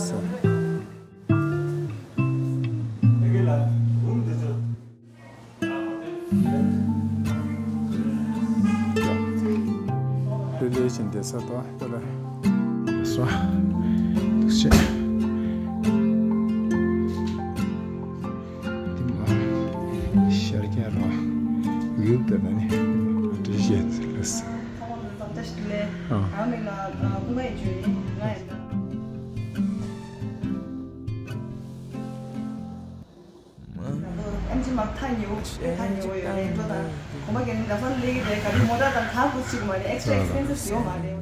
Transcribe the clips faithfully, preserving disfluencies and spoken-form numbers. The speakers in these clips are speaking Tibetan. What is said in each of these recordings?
ལྷོད་ལྷོད་བྱས་བསྡད་ས་དང་ལྷོད་ལྷོད། སོ། འདུག་སེ། འདི་མ་ཤར་རྒྱག་རོགས། ཡུལ་དེ་ན་ནི་འདི་མ་འདྲེ་བཞེས་ཚེ་ལས། ཨ། ཨེམ་ཆི་མ་ཐག་ཉེ་བོ་ཐག་ཉེ་བོ་ཡོད་རེད་འགྲོ་དང་། གོམ་པ་རྒྱག་ནི་ལ་ཧྥ་ལེགས་རེད། ག་རེ་མོ་ཊ་དང་ག་གུ་ཅིག་མ་རེད། ཨེག་སི་ཊ་ཨེག་སི་པེན་སིབ་ཡོད་མ་རེད།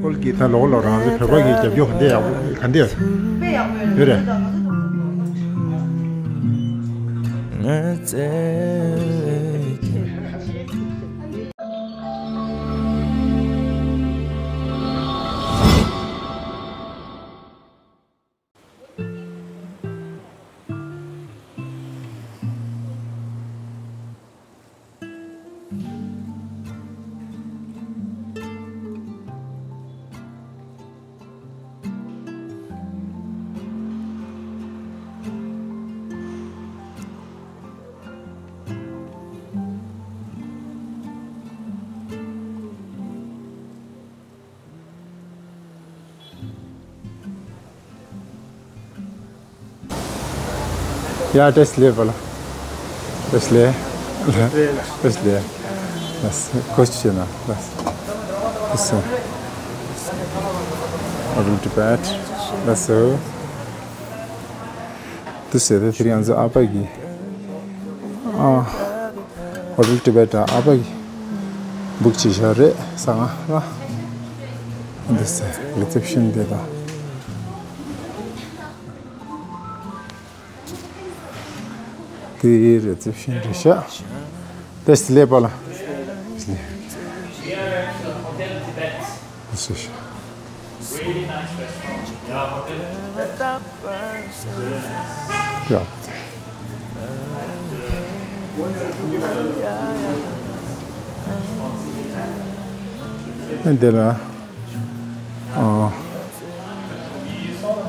ཁོལ་གྱི་ད་ལོག་ལོག་རང་ཚོ་བོད་པ་གི་རྒྱབ་སྐྱོར་ག་འདྲ་ཡག་པོ་ག་འདྲ་དཔེ་ཡག་པོ་ཡོད་རེད། རེད། ཡ། བཀྲ་ཤིས་བདེ་ལེགས་པ་ལགས། བཀྲ་ཤིས་བདེ་ལེགས། བཀྲ་ཤིས་བདེ་ལེགས། ལགས། བཀྲ་ཤིས་བདེ་ལེགས། ལགས། ལགས་སོ། འདུག་སེ་དེ་དེ་རིང་ང་ཚོ་ཨ་ཕ་གི། ཨ། ཧོ་ཊེལ་ཊི་བེཊ་ཨ་ཕ་གི་བུག་བྱས་བཞག་རེད་ཟེར་ང་ལ། འདུག་སེ་རི་སེབ་ཤན་དེ་དང་། དེ་རི་སེབ་ཤན་རེད་ཤག་བཀྲ་ཤིས་བདེ་ལེགས་པ་ལགས། བཀྲ་ཤིས་བདེ་ལེགས། འདི་ལ། ཨ། ལྷོད་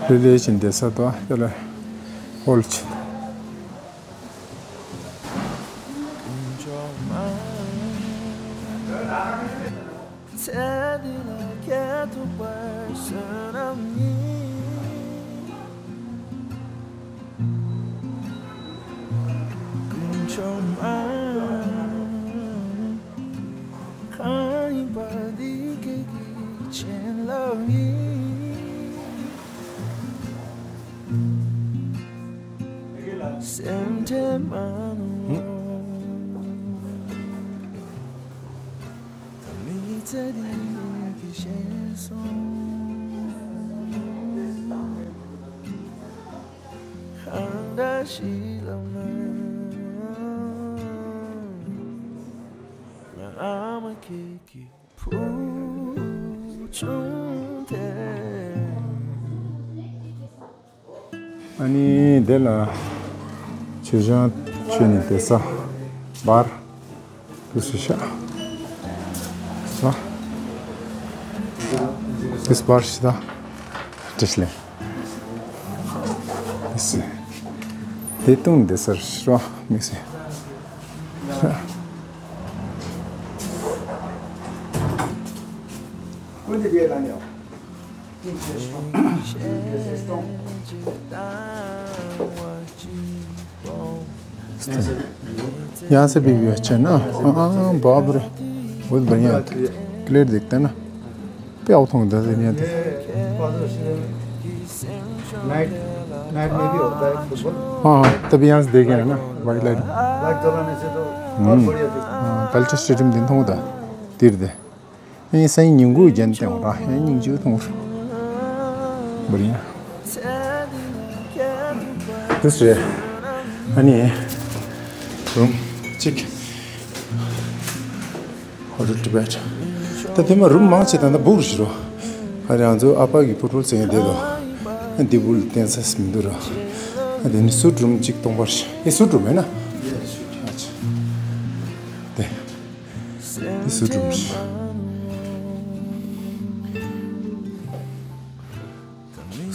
ལྷོད་བྱས་བསྡད་ས་དང་དེ་ལ་ཧོལ་བྱས། ཨ་ནི་དེ་ལ་མཆོད་ཆང་མཆོད་ནི་དེ་ས་བར་དུ་སུ་ཤ་ས་དེ་བར་ཤི་ད་དྲིས་ལེ། དེ་སི་དེ་བཏུང་དེ་སར་ཤི་རོ་མི་སི། यहाँ से भी व्यू अच्छा है ना। हाँ, बाप रे, बहुत बढ़िया, क्लियर दिखता है ना। पे आओ थोड़ा दे दिया थे। नाइट, नाइट में भी होता है फुटबॉल। हाँ, हाँ, तभी यहाँ से देखे है ना, वाइट लाइट। लाइट जलाने से तो और हम्म। बढ़िया दिखता है। हाँ, कल्चर स्टेडियम दिन था होता, तीर दे। ཡིན་ས་ཡིན་ཉིན་གུང་རྒྱན་བསྟན་འོང་ར་ཡིན་སྙིང་རྗེ་ཐོང་ར། འབུར་ཡིན། དུ་སུ་ཡ། ཨ་ནི། རུམ་གཅིག་ཧོ་ཊེལ་ཊི་བེཊ། ད་དེ་མ་རུམ་མང་ཆེ་ད་ད་སྦུག་རུ་ཞིག་རོ། ཨ་རེ་ང་ཚོ་ཨ་ཕ་གི་ཕུ་ཊོལ་ཟེར་ཡ་དེ་དོ། ཨ་འདི་བུལ་བསྟན་ས་མི་འདུག་ར། ཨ་དེ་ནི་སུ་ཊི་རུམ་གཅིག་སྟོང་པར་ཞིག་ཨེ་སུ་ཊི་རུམ་མེད་ན། དེ། འདི་སུ་སྒྲུབ་ཤིག་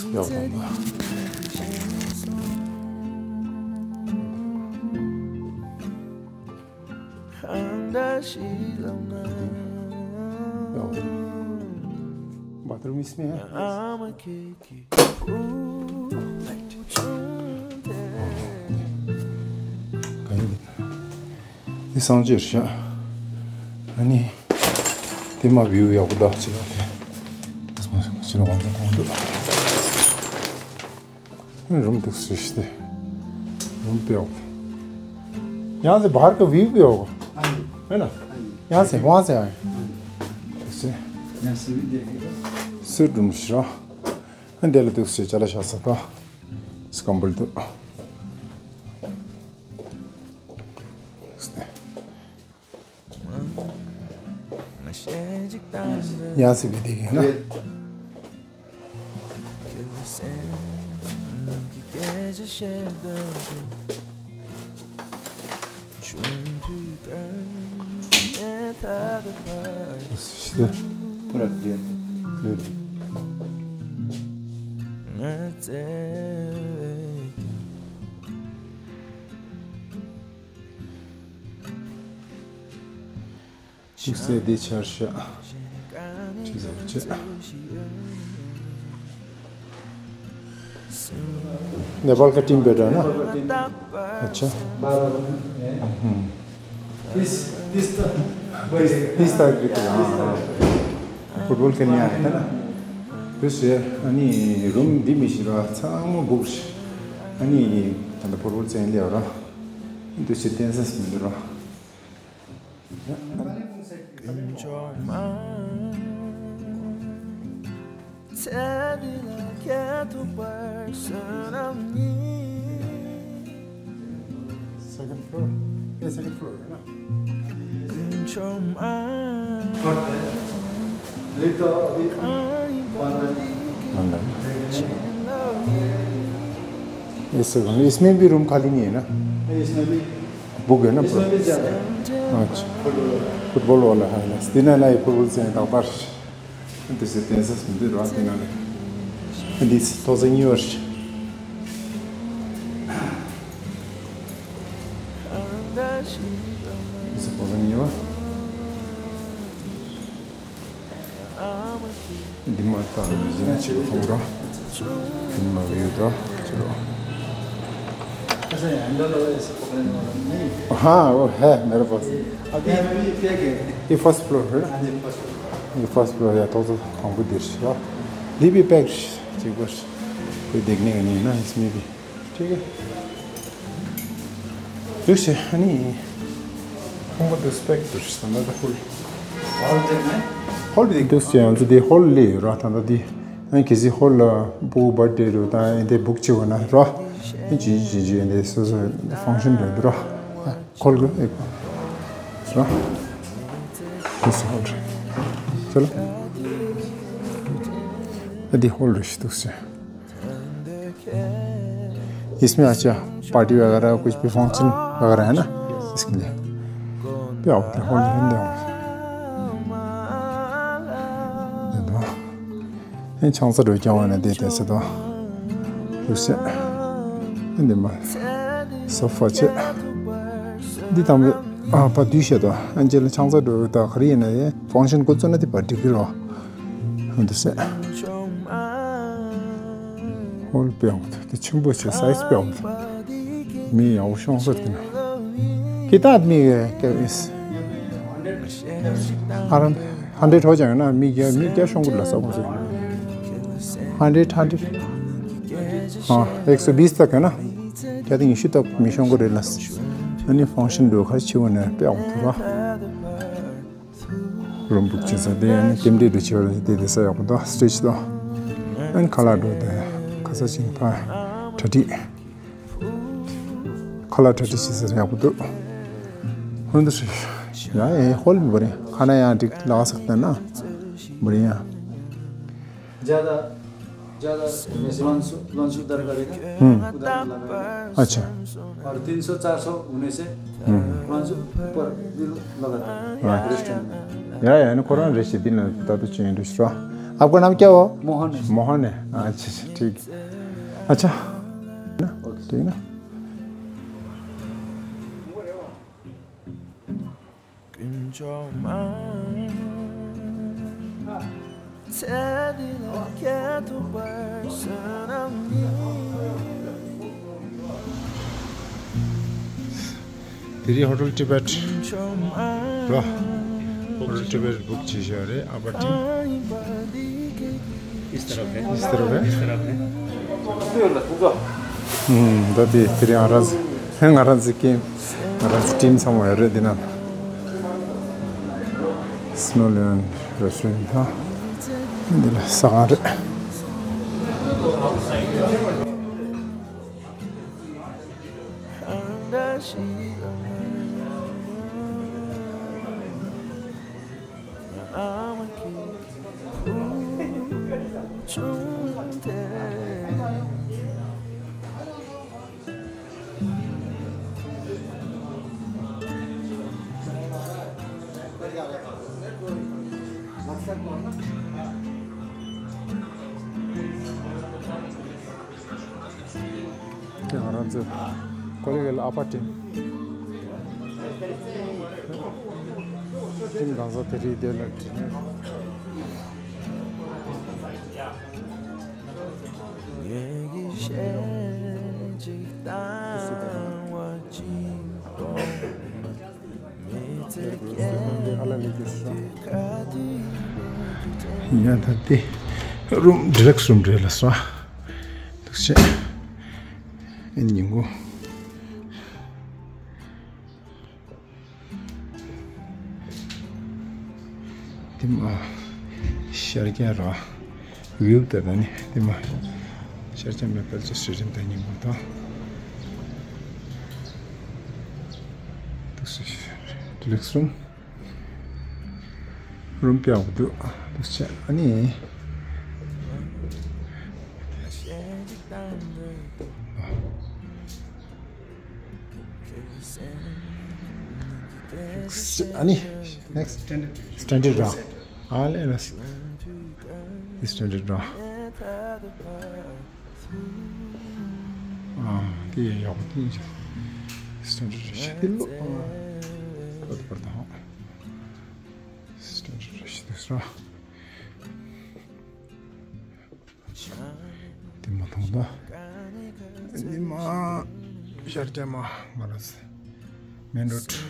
ཡག་པོ་འདུག Bathroom is me. འདི་སངས་རྒྱས་རེད་ཤག་ཨ་ནི། དེ་མ་བིའུ་ཡག་པོ་འདུག་ཅི་ལ་དེ། ཅི་ལ་དབང་ཆ་གཏོང་འདུག་རུམ་འདུག་ཟེར་ཤི་སྟེ། རུམ་དཔེ་ཡག་པོ། यहाँ से बाहर का व्यू भी होगा। हाँ जी। है ना? हाँ जी। यहाँ से, वहाँ से आए। हाँ जी। ऐसे। यहाँ से भी देखेगा। स्वीट रूम ཤག་འདི་ལ་འདུག་ཟེར་ཅ་ལག་བཞག་ས་དང་། སྐམ་པོ་འདུག यहाँ से भी देखें ना। ཅིག་སེ་དེ་ཆར་ཤག་ཅིག་ཟེར་ཅེ། नेपाल का टीम बैठा है ना? अच्छा। हम्म। तीस, तीस तक। तीस तारीख की तो, हाँ, हाँ। फुटबॉल खेलने आया था ना? 그래서 아니, 룸 dimishira tsangmo buksh. 아니, anda football चाहिँ ल्याएर. त्यो चाहिँ टेन्सन मिलेर. Second floor. ए, सेकेन्ड फ्लोर होइन? इसमें भी रूम खाली नहीं है ना? इसमें भी बुक है ना पूरा? इसमें भी ज्यादा है। अच्छा। फुटबॉल वाला है ना? दिन है ना, ये फुटबॉल चाहिँ ता पर्छ। This is Texas, this is Rocky Valley. And this is Thousand Years. This is Thousand Years. Dimata, Jina Chikura, Dimma Vyuda, Chiro. अच्छा, ये हैंडल और ऐसे पकड़ने वाला नहीं। हाँ, वो है मेरे पास। अभी, अभी पैक है। ये फर्स्ट फ्लोर है ना? हाँ जी, फर्स्ट फ्लोर। ये फर्स्ट फ्लोर है, तो, तो हमको देर से। ये भी पैक, ठीक बस। कोई देखने का नहीं है ना इसमें भी। ठीक है। ཡོད་ཤེ། ཨ་ནི། ཁོང་གི་སྤེག་ཏུ་ཤི་ད་ད་ཧོལ། ཧོལ་དེ་ནི། ཧོལ་དེ་འདུག་ཅེ་ཡང་ཚུ་དེ་ཧོལ་ལི་ར་ད་ད་དེ། ཨ་ནི་གལ་སྲིད་ཧོལ་ལ་བུ་བར་ཌེ་རུ་ད་ཨེ་དེ་བུག་ཅི་བ་ན་ར། ཨེ་ཇི་ཇི་ཇི་ཨེ་དེ་སོ་སོ་ཕང་ཤན་རེད་འདུག་ར། ཧོལ་གི་ཨེ་ར། དེ་སོ་ཧོལ་རེད། ཅོ་ལ། ཨ་དེ་ཧོལ་རེད་ཤི་འདུག་ཅེ། इसमें अच्छा पार्टी वगैरह कुछ भी फंक्शन वगैरह है ना, इसके लिए भी आप होटल हिंदे हैं। छांसा डो क्या होने देते से तो उसे हिंदे में सोफा छे दी तम आ पा दुई शे तो अंजल छांसा डो तो खरी ने फंक्शन को चुना दी पार्टी की रो हम तो से ཧོལ་དཔེ་འོང་། དེ་ཆེན་པོ་ཆེ་སའི་ཛི་དཔེ་འོང་། མི་ཡག་པོ་ཤོང་ས་དེ་ན། ཁི་ཏ་མི་ཀེ་ཨིས། ཨ་རམ་ཧན་ཌེ་ཌ་ཧོ་ཅང་ན་མི་ཀེ་མི་ཀེ་ཤོང་གུ་ལ་ས་གོ་སི། ཧན་ཌེ་ཌ་ཧན་ཌེ་ཌ། ཨ་ཨེག་སོ་བིས་ཏག་ན། ཀེ་ཏི་ཉི་ཤུ་ཏག་མི་ཤོང་གུ་རེ་ལ་ས། ཨ་ནི་ཕང་ཤན་འགྲོ་ཁ་ཆེ་བོ་ནས་དཔེ་འོང་ཐུ་ར། རུམ་བུག་བྱེད་ས་དེ་ཡང་རྟེན་འབྲེལ་འགྲོ་བྱེད་པ་དེ་དེ་ས་ཡག་པོ་དང་སི་ཊེ་ཇི་དང་། ཨན་ཁ་ལག་འགྲོ་དེ་ཁ་ས་ཅིང་ཕ་གྲ་སྒྲིག་ཁ་ལག་གྲ་སྒྲིག་བྱེད་ས་ཡག་པོ་འདུག་ཧོན་དུ་ཧྲི་ཡ་ཨེ་ཧོལ་མི་བ་རེ་ཁ་ན་ཡང་འགྲིག་ལག་ས་ད་ན་བ་རེ་ཡང་། ज़्यादा में से पाँच सौ, पाँच सौ दर करेगा, हम्म। उधर लगा। अच्छा। और तीन सौ, चार सौ होने से हम्म। पाँच सौ ऊपर भी लगा था। राइट। रेस्टोरेंट में। या, या, ना, कोरोना रेस्ट दिन ना, तब तो चेंज रेस्ट रहा। आपका नाम क्या हुआ? मोहन है। मोहन है। अच्छा, अच्छा, ठीक है। अच्छा। ना? ओके। ठीक है ना? དེ་རིང་ཧོ་ཊེལ་ཊི་བེཊ་རོ། ཧོ་ཊེལ་ཊི་བེཊ་བུག་བྱས་བཞག་རེད། ཨ་པ་ཊི། इस तरफ है। इस तरफ है। इस तरफ है। ད་དེ་དེ་རིང་ང་རང་ཚོ་ང་རང་ཚོ་ཀེམ་ང་རང་ཚོ་ཊིམ་ཚང་མ་ཡོད་རེད། འདི་ན་སི་ནོ་ལེ་ཡོན་རེ་སི་ཊོ་རེན་ཊ་དང་འདི་ལ་ཟ་ཁང་རེད། དེ་ང་རང་ཚོ་ཀོ་ལི་གྷལ་ཨ་པ་ཊི། ཊིམ་གང་ཟག་དེ་རིགས་དེ་ལ་དྲིས་ནས། ངེད་ཀྱི་གཞས་གཅིག་བཏང་བ་གཅིག་པོ། ཡ་ད་དེ་རུམ་ཌི་ལེག་སི་རུམ་རེད་ལ་སོ། འདུག་བྱས། ཨེ་ཉིན་གུང་། དེ་མ་ཤར་རྒྱག་ར་ཝིའུ་དེ་ད་ནི་དེ་མ་ཤར་རྒྱག་མེ་པལ་ཅི་སི་ཊི་རིམ་དེ་ཉིན་མོ་དང་། དུ་སི་ལེགས་རུམ་རུམ་པའི་འོག་ཏུ་དུ་ཆ་ཨ་ནི། ཨ་ནི། ནེག་སི་ཊེན་ཌར་ར། ཨ་ལེ་ལ་སི་ཊེན་ཌར་ར། ཨ་དེ་ཡག་པོ་དེ་སི་ཊེན་ཌར་ར་ཤི་དེ་ལོ། ཨ་དེ་པར་དང་སི་ཊེན་ཌར་ར་ཤི་དེ་སོ། དེ་མ་མཐོང་ད། དེ་མ་ཤར་རྒྱག་མ་ང་རང་ཚོ་མེན་རོ་ཌི།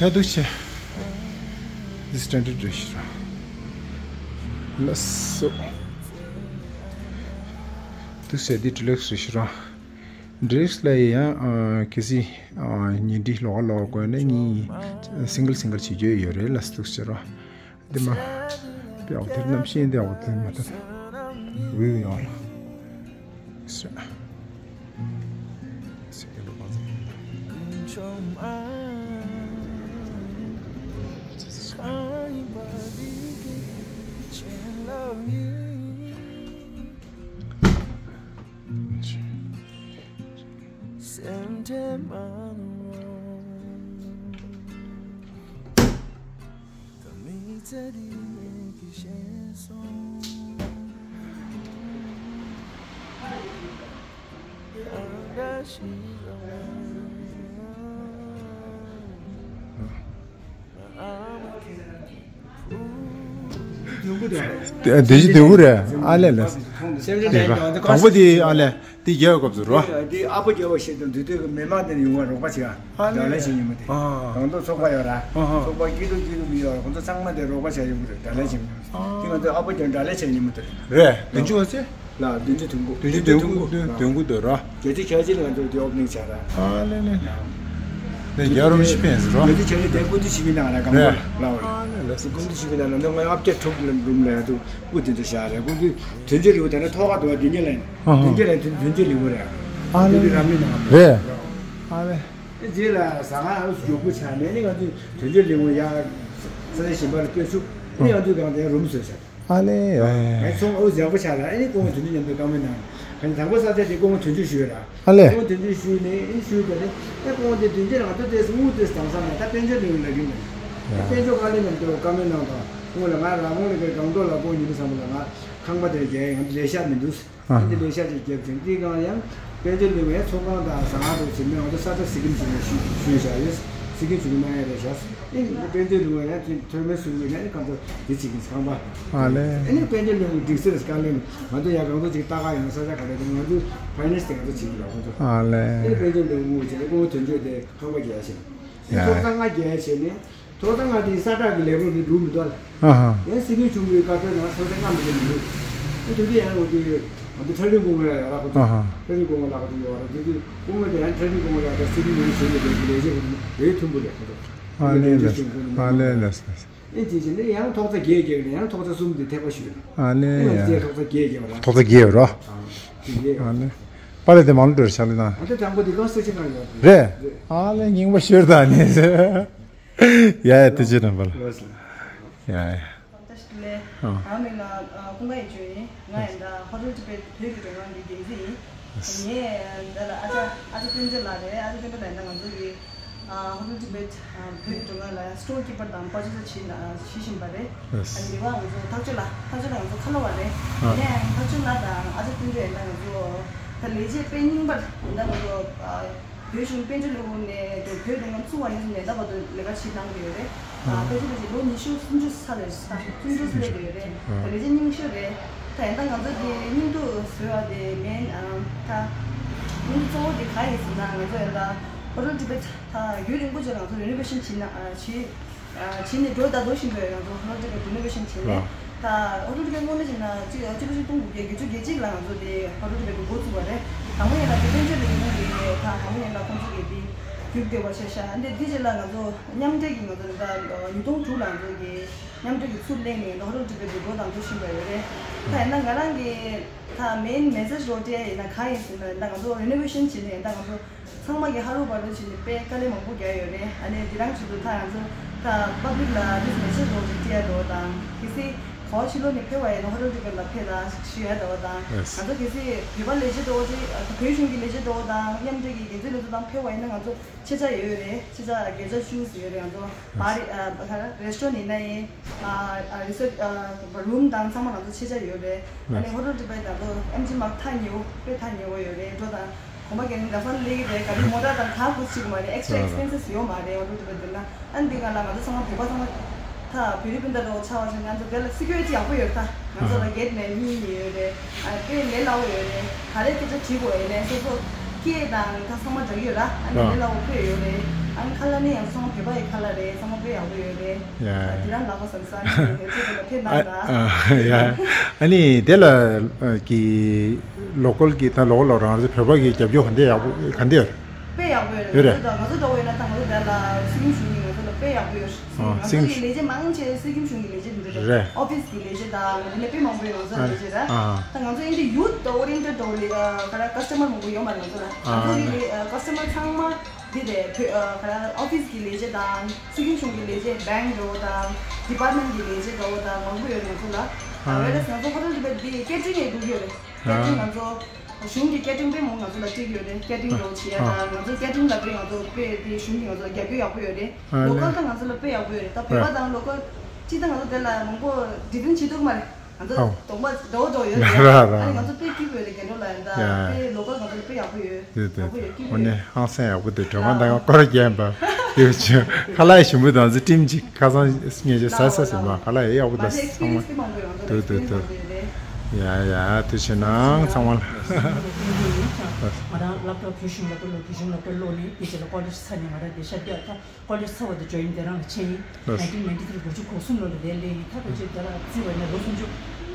ཡ་འདུག་བྱས། འདི་སི་ཊེན་ཌར་རེད་ཤི་ར། ལགས་སོ། འདུག་བྱས་འདི་ཌི་ལེགས་རེད་ཤི་ར། ཌི་ལེགས་ལ་ཡང་ཨ་གལ་སྲིད་ཨ་ཉིན་འདི་ལོག་ལོག་དགོས་ན་གཉིས་སིང་གལ་སིང་གལ་བྱེད་རྒྱུ་ཡོད་རེད་ལ་འདུག་བྱས་ར། འདི་མ་དེ་འོག་དེར་རྣམ་ཤེས་འདི་འོག་དེར་མ་དེར་ཝིའུ་ཡོང་ལ། སི་ཊེན་ཌར་ར་གང་ཚེ། དེ་བཞི་དེ་འུ་རེད། ཨ་ལས་ལས། དེ་ར་དང་པོ་དེ་ཨ་ལས། དེ་རྒྱལ་བའི་སྐབས་སུ་རོ། དེ་ཨ་ཕོ་རྒྱལ་བ་ཞིག་དང་དུས་དུས་ཀྱི་མི་མང་དེ་ནས་ཡོང་བ་རོགས་པ་བྱེད་ཨ། ལགས་ལེན་བྱེད་ཉིན་མོ་དེ། ཨ་ཧ། གང་དུ་ཚོགས་པ་ཡོད་ར། ཨ་ཧ། ཚོགས་པ་སྐྱིད་སྡུག་སྐྱིད་སྡུག་མི་ཡོད་ར། ཁོང་ཚོ་ཚང་མ་དེ་རོགས་པ་བྱ་ཡོང་གི་རེད། ལགས་ལེན་བྱེད་ཉིན་མོ། ཨ། དེ་ང་ཚོས་ཨ་ཕོ་རྒྱལ་ལགས་ལེན་བྱེད་ཉིན་མོ་དེ་རེད། རེད། བདུན་ཅུ་ཨ་ཙི། ལ་བདུན་ཅུ་དོན་དགུ། བདུན་ཅུ་དོན་དགུ། དོན་དགུ་དེ་ར། རྒྱལ་སྤྱི་ཁྱད་ཆེ་ལ་ང་ཚོ་དེ་ཨོ་པ་ནིང་བྱ་ར། ཨ་ལེ་ལེ། དེ་རྒྱལ་རོམ་ཤི་ཕན་སི་རོ། རྒྱལ་སྤྱི་ཁྱད་ཆེ་དེ་སྐུ་མདུན་ཞི་བའི་ནང་ལ་གང་རེད། ལ་ལ་ལ། སྐུ་མདུན་ཞི་བའི་ནང་ལ་ང་ཨ་ཕོ་རྒྱལ་ཕྲུག་ལ་རུམ་ལ་ཡ་དུ་སྐུ་དེ་ཚོ་བཞག་རེད། སྐུ་མདུན་དོན་ཆེན་རི་བོ་དེ་ནས་ཐོག་ཁ་དུ་བ་དེ་ཉིད་ལ་ཡིན། ཨ་ཧ། དོན་ཆེན་ལ་དོན་ཆེན་རི་བོ་རེད། ཨ་ལེ་ལེ། རེད། ཨ་ལེ། རྗེས་ལ་ཟ་ཁང་ཨུ་ཚུགས་པོ་ཆགས་ནས་ནི་ང་ཚོས་དོན་གཅོད་ལས་ཁུངས་ཡ་ས་ཆ་གཞན་པ་ལ་སྤོས་ཆུག་ནི་ང་ཚོས་གང་དེ་རུམ་བཟོས་བྱས། ཨ་ལེ། ཡ་ཡ་ཡ། ངའི་ཚོང་ཨུ་ཚུགས་ཡག་པོ་ཆགས་ལ་ཨ་ནི་སྐུ་ངོ་དོན་གཅོད་མཉམ་དུ་བཀའ་མོལ་གནང་། ཨ་ནི་དང་པོ་ས་ཆ་དེ་སྐུ་ངོ་དོན་གཅོད་ཞུས་ར། ཨ་ལེ། སྐུ་ངོ་དོན་གཅོད་ཞུས་ནས་ཨ་ནི་ཞུས་པ་ནི་ཨེ་སྐུ་ངོ་དེ་དོན་གཅོད་རང་ཚོ་དེ་སྔོན་དེ་དང་སང་ནས་ད་དཔལ་འབྱོར་ལས་ཁུངས་ལ་གིན་ནས་དཔལ་འབྱོར་བཀའ་བློན་མཉམ་དུ་བཀའ་མོལ་གནང་དང་སྔོན་ལ་ང་རང་དབང་ལས་ཀའི་སྒང་ཏོག་ལ་སྐུ་ངོ་ཉི་མ་ཚང་མ་ལ་ང་ཁང་པ་དེར་རྒྱལ་ཡང་ལས་ཤག་མི་འདུག་ཨ་འདི་ལས་ཤག་ཅིག་བརྒྱབ་ཅིང་འདི་གང་ཡང་དཔལ་འབྱོར་ལས་ཁུངས་ཚོང་ཁང་དང་ཟ་ཁང་དུ་ཕྱིན་ནས་ང་ཚོ་ས་ཆ་ཟི་ཀིམ་བྱུང་ནས་ཞུ་ཞུས་བཞག་ཡོད། ཟི་ཀིམ་བྱུང་ནས་གནང་ཡ་རེད་བཞག་ཨེ་དཔལ་འབྱོར་ལས་ཁུངས་ཡང་ཐོན་ཐོན་མི་སུ་ཡོད་ན་ཨེ་གང་ཚོ་འདི་ཅིག་གི་ཁང་པ། ཨ་ལེ། ཨེ་ནི་དཔལ་འབྱོར་ལས་ཁུངས་སྒྲིག་སྲོལ་བཀའ་བློན་ང་ཚོ་ཡ་གང་ཚོ་ཅིག་ལྟ་ག་ཡོང་ས་ཆ་ག་རེ་དང་ང་ཚོ་ཕའི་ནན་སི་དེ་ང་ཚོ་བྱེད་ཀྱི་ལ་ཁོང་ཚོ། ཨ་ལེ། ཨེ་ནི་དཔལ་འབྱོར་ལས་ཁུངས་བྱས་ནས་ཁོང་ཚོ་དོན་གཅོད་དེ་ཁང་པ་རྒྱག་ཡ་བྱས་ནས་ཨེ་ཡ། ཐོག་ཚང་ང་རྒྱག་ཡ་བྱས་ནས། ཐོག་ད་ང་དེའི་ས་ཁྲ་གི་ལས་རོགས་དེ་འགྲུབ་མི་འདུག་ལ། ཨ་ཧ། ཡང་སྲིད་སྐྱོང་ཆུང་གི་བཀའ་འཁྲོལ་ནང་ཐོག་ད་ང་མི་ལས་མི་འདུག་ཨེ་དེ་དུས་ཡང་འོ་དེ་ང་དེ་ཁྲ་རིང་དགོང་མོ་ལ་ཡོད་ར་ཁོ་ཚོ། ཨ་ཧ། ཁྲ་རིང་དགོང་མོ་ལ་ཁོ་ཚོ་ཡོད་ར་དེ་དུས་དགོང་མོ་དེ་ཡང་ཁྲ་རིང་དགོང་མོ་ལ་ད་སྲིད་སྐྱོང་ཆུང་གི་ཞོལ་ནས་ལས་ཀྱི་ལས་བྱེད་ཁོ་ཚོ་བོད་མཐུན་པོ་རེད་ཁོ་ཚོ། ཨ་ལེ་ལེ། ཨ་ལེ་ལེ་ལེ། ཨེ་དེ་བྱས་ནས་ཡང་ཐོག་ཚ་བརྒྱད་བརྒྱབ་ནས་ཡང་ཐོག་ཚ་གསུམ་དེ་ཐེག་པ་ཞུས། ཨ་ལེ། ཨེ་ཡ། ང་ཚོས་ཐོག་ཚ་བརྒྱད་བརྒྱབ་ར། ཐོག་ཚ་བརྒྱད་བརྒྱབ་ར། ཨ་དེ་བརྒྱད། ཨ་ལེ། པ་ལེ་དེ་མང་འགྲོ་ར་ཤ་ལེ་ན། ཨ་དེ་དང་པོ་དེ་གང་ས་ཆེ་གང་ཡོད་རེད། རེད། ཨ་ལེ་རྙིང་པ་ཤོར་ད་ནི། ཡ་ཡ་དེ་ཅི་རང་བལ། ལགས་སོ། ཡ་ཡ། བཀྲ་ཤིས་བདེ་ལེགས། ཨ། ང་མིང་ལ་ཨ་ཀུན་དགའ་ཡིད་སྤྱོད་ཡིན། ང་ཡིན་ད་ཧོ་ཊེལ་ཊི་བེཊ་བོད་ཀྱི་མགྲོན་ཁང་གི་འགན་འཛིན་ཡིན། ལགས། ངས་འདི་ལ་ཨ་ཅག་ཨ་ཅག་བསྟན་འཛིན་ལགས་རེད། ཨ་ཅག་བསྟན་འཛིན་ལགས་ཡིན་ད་ང་ཚོ་གི་ཨ་ཧོ་ཊེལ་ཊི་བེཊ་ཨ་བོད་ཀྱི་མགྲོན་ཁང་ལ་སི་ཊོར་ཀི་པར་དང་པར་ཆེ་ས་བྱེད་ན་བྱེད་བཞིན་པ་རེད། ལགས། ཨ་ནི་རེ་བ་ང་ཚོ་ཐག་གཅོད་ལགས་ཐག་གཅོད་ལགས་ང་ཚོ་ཁ་ལོ་བ་རེད། ཨ། ཡིན་ནའང་ཐག་གཅོད་ལགས་དང་ཨ་ཅག་བསྟན་འཛིན་ཡིན་ད་ང་ཚོ་ད་ལས་བྱེད་དཔེ་རྙིང་པར་ཡིན་ད་ང་ཚོ་ཨ། བོད་གཞུང་དཔལ་འབྱོར་ལས་ཁུངས་ནས་བོད་མགྲོན་ཁང་བཙུགས་པ་ནས་བཟུང་ནས་ད་བར་དུ་ལས་ཀ་བྱེད་གནང་གི་ཡོད་རེད། ཨ། དཔལ་འབྱོར་ལས་བྱེད་ལོ་ཉི་ཤུ་སུམ་ཅུ་ཚར་རེད། ད་སུམ་ཅུ་སླེབས་ཀྱི་ཡོད་རེད། ད་ལས་བྱེད་རྙིང་ཤོས་རེད། ད་ཡིན་ད་ང་ཚོ་དེ་སྙིང་སྡུག་བཟོས་པ་དེ་མིན། ཨ། ད་སྙིང་སྡུག་གཙོ་བོ་དེ་ག་ཡིན་ཟེར་ན་ང་ཚོ་ཡིན་ད་ཧོ་ཊེལ་ཊི་བེཊ་ད་ཡུན་རིང་པོ་ཅིག་ང་ཚོ་རི་ནོ་ཝེ་ཤན་བྱེད་ན་ཨ་བྱེད། ཨ། བྱས་ནས་འགྲོ་ད་འགྲོ་བཞིན་པའི་ང་ཚོ་ཧོ་ཊེལ་ཊི་བེཊ་རི་ནོ་ཝེ་ཤན་བྱས་ནས། ཨ། ད་ཧོ་ཊེལ་ཊི་བེཊ་དངོས་གནས་བྱས་ན་གཅིག་གཅིག་པ་གཅིག་སྟོང་དགུ་བརྒྱ་བརྒྱད་ཅུ་གྱ་གཅིག་ལ་ང་ཚོ་དེ་ཧོ་ཊེལ་ཊི་བེཊ་དེ་འགོ་བཙུགས་པ་རེད། དང་པོ་ཡིན་ན་དེ་དཔལ་འབྱོར་ལས་ཁུངས་ཀྱི་ད་དང་པོ་ཡིན་ན་ཁོང་ཚོ་གི་དེ་རྒྱུགས་བསྡད་པ་ཆ་བཞག་འདི་དེ་རྗེས་ལ་ང་ཚོ་མཉམ་འབྲེལ་གྱི་ང་ཚོ་ད་ཉིས་སྟོང་དྲུག་ལ་ང་ཚོ་གི་མཉམ་འབྲེལ་གྱི་ཚུར་གླེང་ནས་ད་ཧོ་ཊེལ་ཊི་བེཊ་དེ་འགོ་དང་འགྲོ་བཞིན་པ་ཡོད་རེད། ད་ཡིན་ན་ང་རང་གི་ད་མེན་མེ་སེ་ཇི་རོ་སྤྲད་ཡ་ཡིན་ན་ག་ཡིན་ཟེར་ན་ད་ང་ཚོ་རི་ནོ་ཝེ་ཤན་བྱས་ནས་ད་ང་ཚོ། ཚང་མ་གི་ཧ་རུ་བ་རུ་བྱས་ནས་དཔེ་དཀའ་ལས་མང་པོ་རྒྱག་ཡོད་རེད། ཨ་ནི་དེ་རང་ཆེད་དུ་ད་ང་ཚོ་ད་པབ་ལིག་ལ་དེ་མེ་སེ་ཇི་རོགས་ཅིག་སྤྲད་ཡ་འགྲོ་བ་དང་གལ་སྲིད་ག་བ་ཕྱི་ལོགས་ནས་ཕེབས་པ་ཡིན་ན་ཧོ་ཊེལ་ཊི་བེཊ་ལ་ཕེབས་དང་ཞུ་ཡ་འགྲོ་བ་དང་ང་ཚོ་གལ་སྲིད་བོད་པ་ལས་བྱེད་འགྲོ་བ་ཅིག་བོད་གཞུང་གི་ལས་བྱེད་འགྲོ་བ་དང་མཉམ་འབྲེལ་གྱི་འགན་འཛིན་ལས་ཚོགས་དང་ཕེབས་པ་ཡིན་ན་ང་ཚོ་ཆེ་ཆ་ཡོད་རེད། ཆེ་ཆ་བརྒྱ་ཆ་བཅུ་ཙམ་ཡོད་རེད། ང་ཚོ་པར་རི་ཨ་ཁ་རེ་སི་ཊོ་རན་ཡིན་ན་ཡིན། ཨ་ཨ་རི་སོ་ཨ་རུམ་དང་ཚང་མ་ང་ཚོ་ཆེ་ཆ་ཡོད་རེད། ཨ་ནི་ཧོ་ཊེལ་ཊི་བེཊ་ད་ལོ་ཨེམ་ཆི་མ་ཐག་ཉེ་བོ་དཔེ་ཐག་ཉེ་བོ་ཡོད་རེད། འགྲོ་དང་གོམ་པ་རྒྱག་ནི་ལ་ས་ལེགས་རེད། ག་རེ་མོ་ཊ་དང་ག་ཁུག་ཅིག་མ་རེད། ཨེག་སི་ཊ་ཨེག་སི་པེན་སི་ཡོད་མ་རེད། ཧོ་ཊེལ་ཊི་བེཊ་འདི་ན་ཨ་ནི་འདི་ག་ལ་ང་ཚོ་ཚང་མ་བོད་པ་ཚང་མ་ད་བོད་རིགས་སྤུན་ཟླ་འགྲོ་ཆ་བ་ཆ་ང་ཚོ་དེ་ལ་སི་ཁྱུ་རི་ཊི་ཡག་པོ་ཡོད་ད། ང་ཚོ་ལ་གེ་ཊི་མེན་གཉིས་ཡོད་རེད། ཨ་དཔེ་ལས་སླ་བོ་ཡོད་རེད། ག་རེ་སྐད་ཆ་དྲིས་དགོས་ཡོད་ནས་སོ་སོ་སྐད་དང་ད་ཚང་མ་འདྲ་གི་ཡོད་ར། ཨ་ནི་ལས་སླ་བོ་དཔེ་ཡོད་རེད། ཨ་ནི་ཁ་ལག་ནི་ཡང་ཚང་མ་བོད་པ་ཡི་ཁ་ལག་རེད། ཚང་མ་དཔེ་ཡག་པོ་ཡོད་རེད། ཡ་དེ་རང་ལག་པ་ཟམ་ཟམ་ནི་ཡོད་ཚོད་དེ་ལ་ཕེབས་ན་ད། ཡ་ཨ་ནི་དེ་ལ་གི་ལོ་ཀལ་གི་ད་ལོ་ཀལ་ལོ་རང་རེ་བོད་པ་གི་རྒྱབ་སྐྱོར་ག་འདྲ་ཡག་པོ་ག་འདྲ་ཡོད་རེད། དཔེ་ཡག་པོ་ཡོད་རེད། ཡོད་རེད། ད་ང་ཚོ་ལྟ་བུ་ཡིན་ན་ད་ང་ཚོ་དེ་ལ་སྲིད་སྐྱོང་གཞུང་གིས་ང་ཚོ་ལ་དཔེ་ཡག་པོ་ཡོད་རེད། ཨ་ང་ཚོ་གི་ལས་བྱེད་མང་ཆེ་སྲིད་སྐྱོང་གཞུང་གི་ལས་བྱེད་འདི་འདྲ་རེད། ཨོ་ཕིས་ཀྱི་ལས་བྱེད་དང་འདི་ནས་དཔེ་མང་པོ་ཡོད་ང་ཚོ་ལས་བྱེད་ར། ཨ་ད་ང་ཚོ་ཨིན་ཇི་ཡུ་ཐི་ཨོ་རི་ཡེན་ཊེཌ་འདྲ་བོ་ལས་ཀ་ར་ཀ་སི་ཊ་མར་མང་པོ་ཡོད་མ་རེད་ང་ཚོ་ལ། ང་ཚོ་གི་ལས་ཀ་སི་ཊ་མར་ཚང་མ་འདི་རེད། བོད་ཨ་ཁ་ར་ཨོ་ཕིས་ཀྱི་ལས་བྱེད་དང་སྲིད་སྐྱོང་གཞུང་གི་ལས་བྱེད་བེང་འདྲ་བོ་དང་ཌི་པཊ་མེན་ཊི་གི་ལས་བྱེད་འདྲ་བོ་དང་མང་པོ་ཡོད་རེད་ང་ཚོ་ལ། ཨ་ཝེ་རེས་ང་ཚོ་ཧོ་ཊེལ་འདི་བས་འདི་ཀེ་ཊ་རིང་ཡེ་འགྲོ་གི་ཡོད་རེད། ཀེ་ཊ་རིང་ང་ཚོ། གཞུང་གི་ཀེ་ཊ་རིང་དཔེ་མང་ང་ཚོ་ལ་སྤྲད་ཀྱི་ཡོད་རེད། ཀེ་ཊ་རིང་འདྲ་བོ་བྱེད་ཡ་དང་ང་ཚོ་ཀེ་ཊ་རིང་ལ་དཔེ་ང་ཚོ་དཔེ་དེ་གཞུང་གིས་ང་ཚོ་ལ་རྒྱབ་སྐྱོར་ཡག་པོ་ཡོད་རེད། ལོ་ཀལ་ད་ང་ཚོ་ལ་དཔེ་ཡག་པོ་ཡོད་རེད། ད་བོད་པ་དང་ལོ་ཀལ་གཅིག་ད་ང་ཚོ་དེ་ལ་མང་པོ་ཌི་ཕེན་ཌི་བྱེད་ཐུབ་ཀྱི་མ་རེད། ང་ཚོ་གདོང་པ་འདྲ་བོ་འདྲ་བོ་ཡོད་རེད། ཨ་ནི་ང་ཚོ་དཔེ་སྐྱིད་པོ་ཡོད་རེད། རྒན་ལོ་ལ་ཡིན་ད་དཔེ་ལོ་ཀལ་ང་ཚོ་ལ་དཔེ་ཡག་པོ་ཡོད། དེ་དེ་ཡག་པོ་ཡོད་སྐྱིད་པོ་ཡོད། ཨ་ནི་ཧང་སང་ཡག་པོ་འདུག་གྲོད་ཁོག་ད་ཡང་སྐོར་རྒྱག་པ་དེ་བྱས་ཁ་ལག་ཞིམ་པོ་དང་ཚོ་ཊིམ་གཅིག་ཁ་སང་ངས་ཅིག་ཟ་ཟ་ཟིན་པ་ཁ་ལག་ཡག་པོ་དང་ཚང་མ་དུ་དུ་དུ། ཡ་ཡ་དུ་བྱས་ནང་ཚང་མ་ལ། ང་རང་སློབ་གྲྭ་བོད་གཞུང་སློབ་གྲྭ་ལོ་བོད་གཞུང་སློབ་གྲྭ་ལོ་ནས་དེ་རྗེས་ལ་ཀོ་ལེཇ་ཚར་ནས་ང་རང་དེ་ཤར་རྒྱག་ད་ཀོ་ལེཇ་ཚར་བ་དེ་ཇོ་ཡིན་དེ་རང་ལ་ཆེན་ཡིན། ལགས། ནའིན་ཊིན་ནའིན་ཊི་ཐི་རི་དགུ་བཅུ་གོ་གསུམ་ལོ་ལ་དེ་སླེབས་ཡིན། ད་དེ་རྗེས་དེ་ལ་བརྩིས་པ་ཡིན་ན་ལོ་སུམ་ཅུ་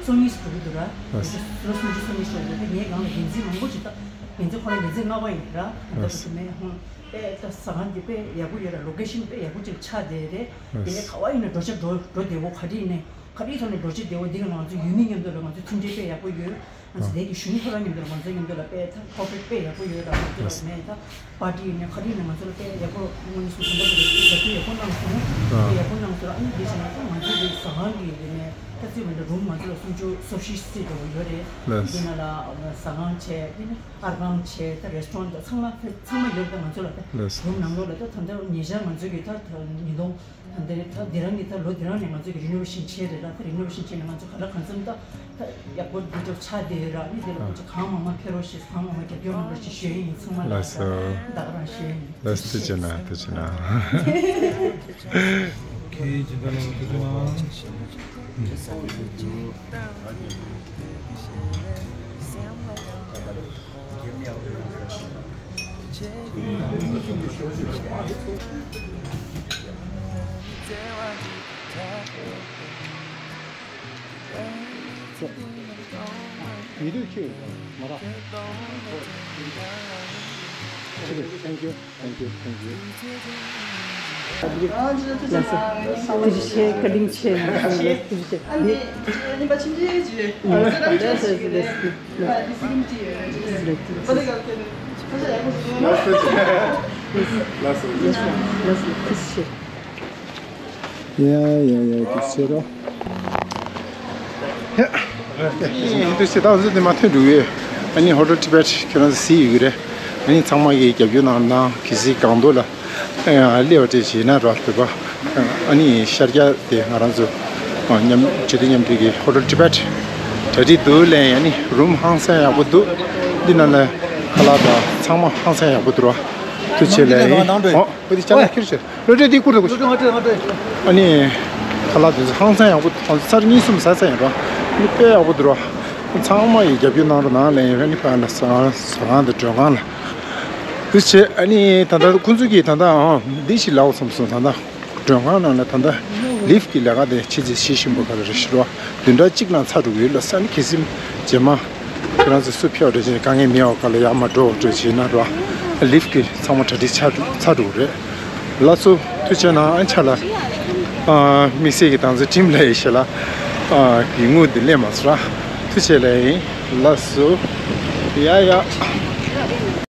སོ་གཉིས་སུ་འགྲོ་གི་འདུག་ར། ལགས། ལོ་སུམ་ཅུ་སོ་གཉིས་སུ་འགྲོ་གི་ངའི་སྒང་ལ་འགན་འཛིན་མང་པོ་ཞིག་ད་འགན་འཛིན་ཁོ་རང་འགན་འཛིན་ལྔ་པ་ཡིན་ར། ད་ལྟ་བར་དུ་མེད་ཧོང་། དཔེ་ད་ཟ་ཁང་འདི་དཔེ་ཡག་པོ་ཡོད་ར། ལོ་ཀེ་ཤན་དཔེ་ཡག་པོ་ཅིག་ཆགས་བསྡད་རེད། དེ་ནས་ག་བ་ཡིན་ན་འགྲོ་ཆ་འགྲོ་འགྲོ་བདེ་བོ་ག་རེ་ཡིན་ནའི་ག་རེའི་ཐོག་ནས་འགྲོ་ཆ་བདེ་བོ་འདི་ལ་ང་ཚོ་ཡུལ་མི་མཉམ་དུ་ལ་ང་ཚོ་མཐུན་སྒྲིལ་དཔེ་ཡག་པོ་ཡོད། ང་ཚོ་དེ་གི་གཞུང་ཁོ་རང་མཉམ་དུ་ལ་ང་ཚོའི་མཉམ་དུ་ལ་དཔེ་ད་ཁོ་པ་རེཊ་དཔེ་ཡག་པོ་ཡོད་ར། ང་ཚོ་ལ་ནས་ད་པར་ཊི་ཡིན་ནའི་ག་རེ་ཡིན་ནའི་ང་ཚོ་ལ་དཔེ་ཡག་པོ་དངོས་གནས་སུ་དམ་པ་གི་རྒྱབ་སྐྱོར་ཡག་པོ་གནང་སོང་། དཔེ་ཡག་པོ་གནང་སོང་ར། ཨ་ནི་འདི་བྱས་ན་ད་ང་ཚོ་གི་ཟ་ཁང་གི་དེ་ནས་ད་རྩིས་པ་འདྲ་རུམ་ང་ཚོ་ལ་སུམ་ཅུ་སོ་བཞི་ཙམ་འདྲ་བོ་ཡོད་རེད། འདི་ནང་ལ་ཟ་ཁང་བྱས་དེ་ནས་ཨར་ཁང་བྱས་ད་རེ་སི་ཊོ་རན་ཊི་ཚང་མ་ཚང་མ་ཡོད་རེད། ད་ང་ཚོ་ལ་ད་རུམ་ནང་ལོགས་ལ་ད་ད་ལྟ་ཉེ་ཆར་ང་ཚོ་གི་ད་ཉིས་སྟོང་ད་འདི་ད་འདི་རང་གི་ད་ལོ་འདི་རང་ནས་ང་ཚོ་གི་རི་ནོ་ཝེ་ཤན་བྱས་རེད་ལ། ད་རི་ནོ་ཝེ་ཤན་བྱས་ནས་ང་ཚོ་ག་ལ་གང་འཚམ་ད་ད་ཡག་པོ་འདི་འདྲ་ཆགས་བསྡད་ཡོད་ར། ཨ་ནི་དེ་ལ་ཁོང་ཚོ་གང་མང་མང་ཕེབས་རོགས་ཞེས་གང་མང་མང་རྒྱབ་སྐྱོར་གནང་རོགས་ཞེས་ཞུ་ཡ་ཡིན། ཚང་མ་ལ་ལགས་སོ། ད་ག་རང་ཞུ་ཡ་ཡིན། ལགས་སོ། ཐུགས་རྗེ་གནང་། ཐུགས་རྗེ་གནང་། ཁྱེད་སྦྱིན་བདག་ལགས་ཐུགས་རྗེ་གནང་། ཡིད་དུ་ཁྱོད་མ་ར། Thank you, thank you, thank you. ལགས་སོ། ཐུགས་རྗེ་ཆེ། བཀའ་དྲིན་ཆེ། ཐུགས་རྗེ་ཆེ། ཨ་ནི་ཉིན་པ་ཕྱིན་ཆད་ཀྱི་ལགས་སོ། ལགས་སོ། ལགས་སོ། ལགས་སོ། ལགས་སོ། ལགས་སོ། ཐུགས་རྗེ་ཆེ། ཡ་ཡ་ཡ། དེ་ཟེར་རོ། ཡ། དེ་ཚེ་ད་གཟོད་དེ་མ་ཐོན་འགྲོ་གི་ཡོད། ཨ་ནི་ཧོ་ཊེལ་ཊི་བེཊ་ཁྱེད་རང་ཚོ་གཟིགས་ཡོད་ཀྱི་རེད། ཨ་ནི་ཚང་མ་གིས་རྒྱབ་སྐྱོར་གནང་གནང་། གལ་སྲིད་སྒང་ཏོག་ལ་སླེབས་པ་འདྲ་བྱས་ན་ར་བོད་པ། ཨ་ནི་ཤར་རྒྱག་དེ་ང་རང་ཚོ་མཉམ་སྤྱི་འཐུས་མཉམ་འབྲེལ་གྱི་ཧོ་ཊེལ་ཊི་བེཊ་གྲ་སྒྲིག་འདུག་ལབ་ཡ། ཨ་ནི་རུམ་ཧང་སང་ཡག་པོ་འདུག་འདི་ནང་ལ་ཁ་ལག་དང་ཚང་མ་ཧང་སང་ཡག་པོ་འདུག་ར། ཐུགས་རྗེ་ཆེ་ལབ་ཡིན། ཨོ། འོ་དེ་ཅ་ལག་ཁྱེར་ཤོག་བློ་གྲོས་འདི་བསྐུར་དང་བསྐུར་ཤོག་ཨ་ནི་ཁ་ལག་དེ་ཚོ་ཧང་སང་ཡག་པོ། ཧང་སང་གཉིས་གསུམ་ཟ་ས་ཡིན་ར། ཨ་ནི་དཔེ་ཡག་པོ་འདུག་ར། ཚང་མ་ཡིས་རྒྱབ་སྐྱོར་གནང་རོགས་གནང་ལབ་ཡིན། ཨ་ནི་ཕར་ལ་ཟ་ཁང་ཟ་ཁང་དང་མགྲོན་ཁང་ལ། དེ་བྱས་ཨ་ནི་ད་ལྟ་ཁོང་ཚོ་གིས་ད་ལྟ་ཨང་འདི་ཞིག་ལབ་བསམ་སོང་། ད་ལྟ་མགྲོན་ཁང་ནང་ལ་ད་ལྟ་ལིཕ་གི་ལས་ཀ་དེ་ཕྱི་ཚེས་བཞི་ཞིམ་པོ་ག་ལ་རེད་ཤི་རོ། བདུན་ཕྲག་གཅིག་ནང་ཚར་འགྲོ་གི་ཡོད་ལ། ས་ནི་གལ་སྲིད་རྗེས་མ་ཁྱེད་རང་ཚོ་སུ་ཕེབས་འགྲོ་བྱས་དཀའ་ངལ་མེད་པ་ག་ལ་ཡར་མར་འགྲོ་འགྲོ་བྱས་ན་རོ། ལིཕ་གི་ཚང་མ་གྲ་སྒྲིག་ཚར་འགྲོ་ཚར་འགྲོ་གི་རེད། ལགས་སོ། ཐུགས་རྗེ་གནང་། ཨ་ཆ་ལ། ཨ་དམིགས་བསལ་གྱི་ཏང་ཙེ་ཁྲིམས་ལ་ཡི་ཤེས་ལ། ཨ་གི་དངུལ་འདི་ལེན་མ་སོང་ར། ཐུགས་རྗེ་ལ་ཡིན། ལགས་སོ། ཡ་ཡ།